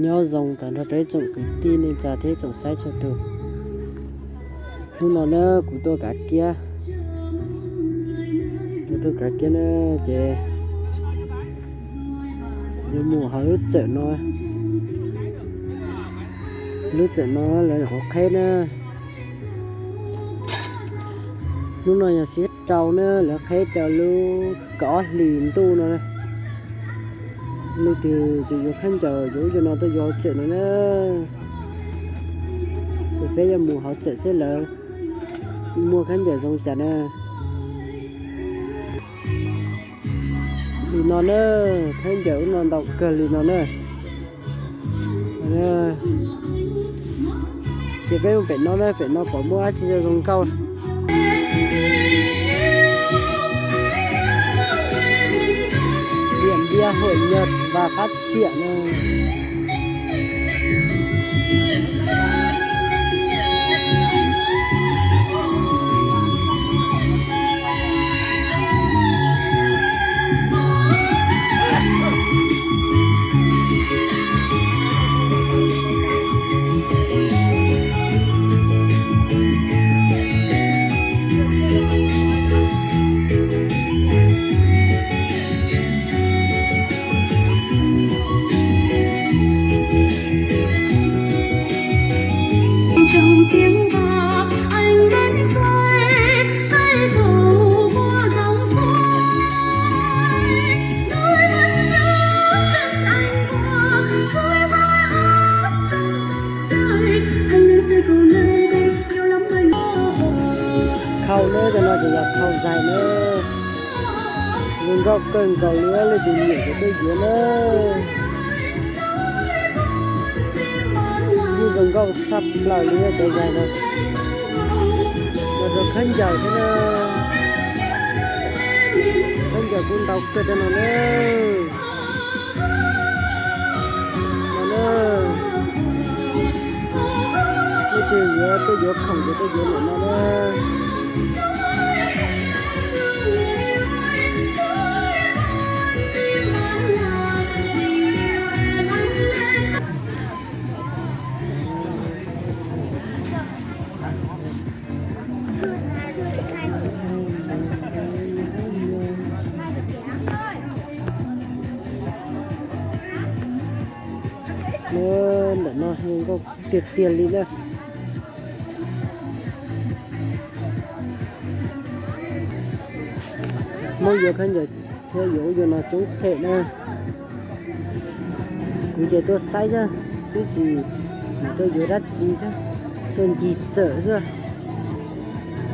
Nyob zoo tag nrho rau ib tsoom kwv tij neej tsa thiab ib tsoom saib txhua tus. Hnub no na kuv tuaj kav kiab, kuv tuaj kav kiab na, ces yuav mus hauv lub txawm no, lub txawm no lawv nyuam qhuav qheb na. Hnub no yog xiab rau na, lawv qheb rau lub kaum ob hlis ntuj no. Leej twg yuav khaub ncaws yuav ub yuav no tuaj yuav hauv txawm no na. Ces peb yuav mus hauv txawm seb lawv muaj khaub ncaws zoo cas na. Li no na, khaub ncaws ub no ntau kawg li no na. Ces peb mus pem no na, pem no pom muaj dab tsi zoo zoo nkauj. Điện Biên Hội Nhật và Phát Triển. Khau na, cov no ces yog khau zais na. Zoo nkauj kawg nkaus li, leej twg nyiam ces tuaj yuav na. Yeej zoo nkauj tshaj plaws li cov zais no. Los rau khaub ncaws thiab na. Khaub ncaws kuj ntau kawg rau no na. No na, leej twg yuav tuaj yuav khoom ces tuaj yuav ntawm no na. Ntawm no zoo nkauj tiag tiag li na. Hmoob yuav khaub ncaws thiab yuav ub yuav no coob phem na. Kuv ces tuaj saib xwb, twb tsis tuaj yuav dab tsi thiab, tuaj ncig txawm xwb.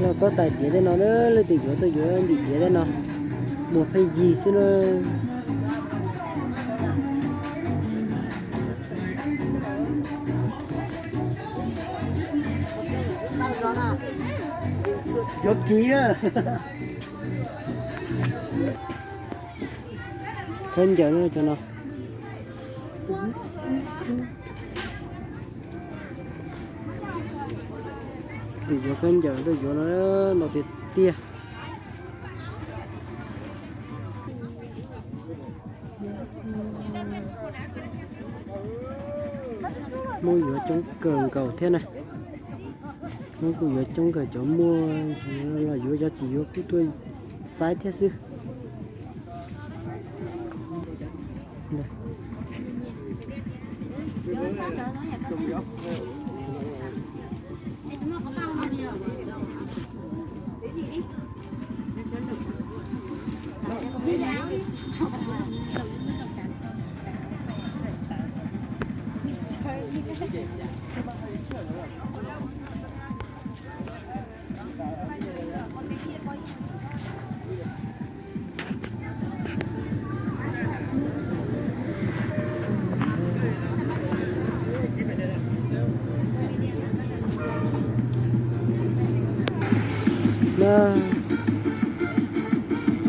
Los koj tais diav tej no, leej twg yuav tuaj yuav ntim diav tej no, muag pheej yig xwb na. Yuav kiv. Khaub ncaws cov no. Tus yuav khaub ncaws tuaj yuav no ntau tiag tiag. Hmoob yuav coob kawg nkaus thiab na. Hmoob kuj yuav coob kawg, cov muaj los yuav, cov tsis yuav kuj tuaj saib thiab xwb.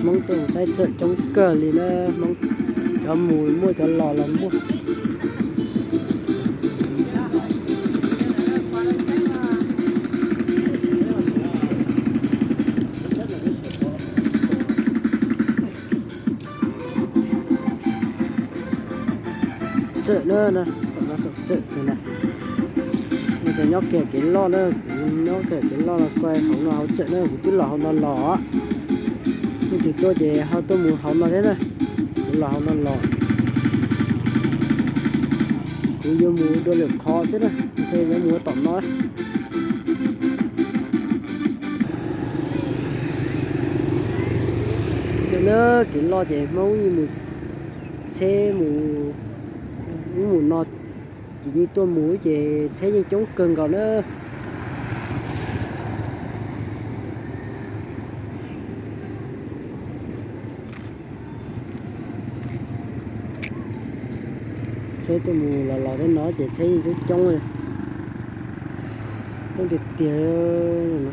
Hmoob tuaj saib txawm coob kawg li na, Hmoob cov mus muaj, cov los los muaj. Txawm na, txawm Nyob saum txawm no na, nyob kiag kev loj na, kuv nyob kiag kev loj los koj hauv no hauv txawm na, kuv twb los hauv no los. Leej twg tuaj ces ho tuaj mus hauv no thiab na, kuv los hauv no los. Kuv yuav mus dua lwm qhov xwb na, ntshe yuav mus tom no. Ntawm na kev loj ces Hmoob yeej mus tsheb mus ub mus no, ces yeej tuaj mus ces tsheb yeej coob kawg nkaus na. Tsheb tuaj mus los los tej no ces tsheb yeej coob coob, coob tiag tiag.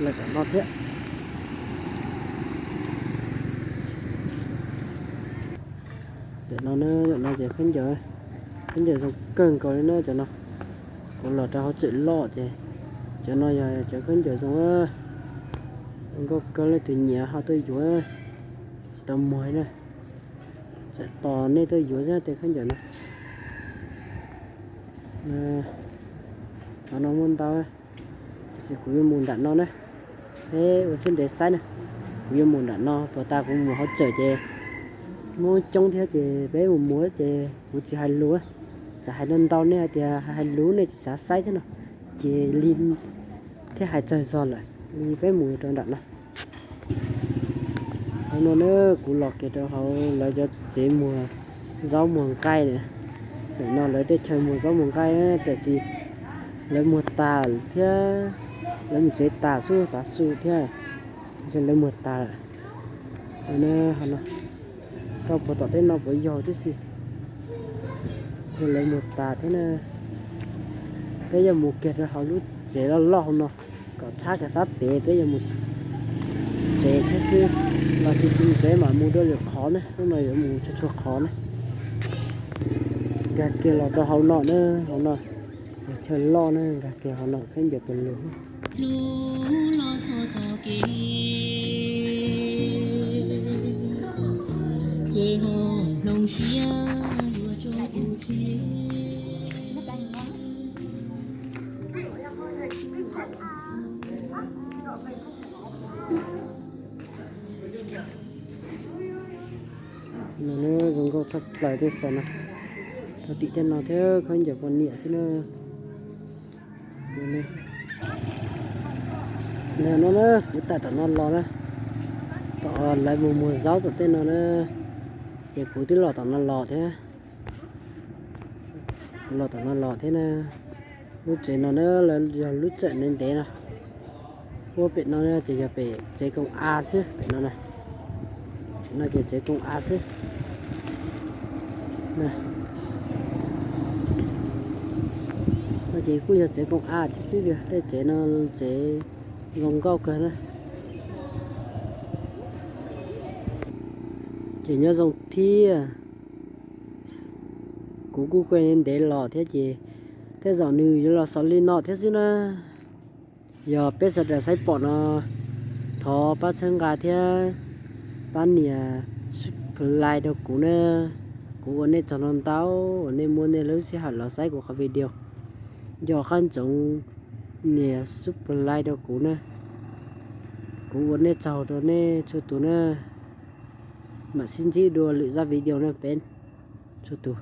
Lawm tom no thiab. Tam no, tam no ces khaub ncaws, khaub ncaws zoo kawg nkaus li na cov no. Kuv los rau hauv tseem loj ces cov no yog cov khaub ncaws zoo, zoo nkauj kawg, leej twg nyiam ho tuaj yuav, tsis tau muag na. Tseem tos nej tuaj yuav xwb tej khaub ncaws no. Qhov no muaj ntau, tiam sis kuv yuav mus nram no na. Peb ua siab ntev saib na. Kuv yuav mus nram no, puas tas kuv mus hauv tseem ces Hmoob coob thiab ces peb mus mus ces kuv tsis hais lus. Txawm hais ntau ntau nej hais tias hais lus nej tsis xav saib thiab no, ces li thiaj hais tsawg zog lawm li. Peb mus rau nram no. Hauv no na, kuv los kiag rau hauv lawv cov tsev muag zaub muag nqaij na. Ntawm no lawv tej chaw muag zaub muag nqaij, tiam sis lawv muag tas thiab, lawv mus tsev tas xub tav su thiab, ntshe lawv muag tas lawm. Hauv no, rau puag tom tej no puas yog tib si, ntshe lawv muag tas thiab na. Peb yuav mus kiag rau hauv lub tsev loj loj hauv no, kom tshab kiag sab pem peb yuav mus tsev thiab xwb, los sis tsis mus tsev mam mus dua lwm qhov na, hnub no yuav mus txhua txhua qhov na. Nkag kiag los rau hauv no na, hauv no chaw loj na, nkag kiag hauv no khaub ncaws puas lug. No zoo nkauj tshaj plaws tej saum no, rau tim tej no thiab khaub ncaws poj niam xwb na. No na, kuv tawm tom no los na, tom lawv mus muag zaub tom tej no na, ces kuv twb los tom no los thiab. Kuv los tom no los thiab na. Lub tsev no na, lawv yog lub tseem ntev ntev no. Ua pem no ces yog pem tsev koom av xwb pem no na. No ces tsev koom av xwb. No ces kuj yog tsev koom av thiab xwb, tej tsev no tsev zoo nkauj kawg na. Ces nyob zoo thiab. Kuv kuj kuj ntev los thiab ces tej zaum nws yuav los xaus li no thiab xwb na. Yog peb sawv daws saib pom no, thov pab txhawb nqa thiab pab nias subscribe rau kuv na. Kuv ua nej tsaug ntau ntau uas nej muab nej lub sij hawm los saib kuv qhov video. Nco qab ntsoov nias subscribe rau kuv na. Kuv ua nej tsaug rau nej txhua tus na. Mam sib ntsib dua lwm zaj video na peb txhua tus.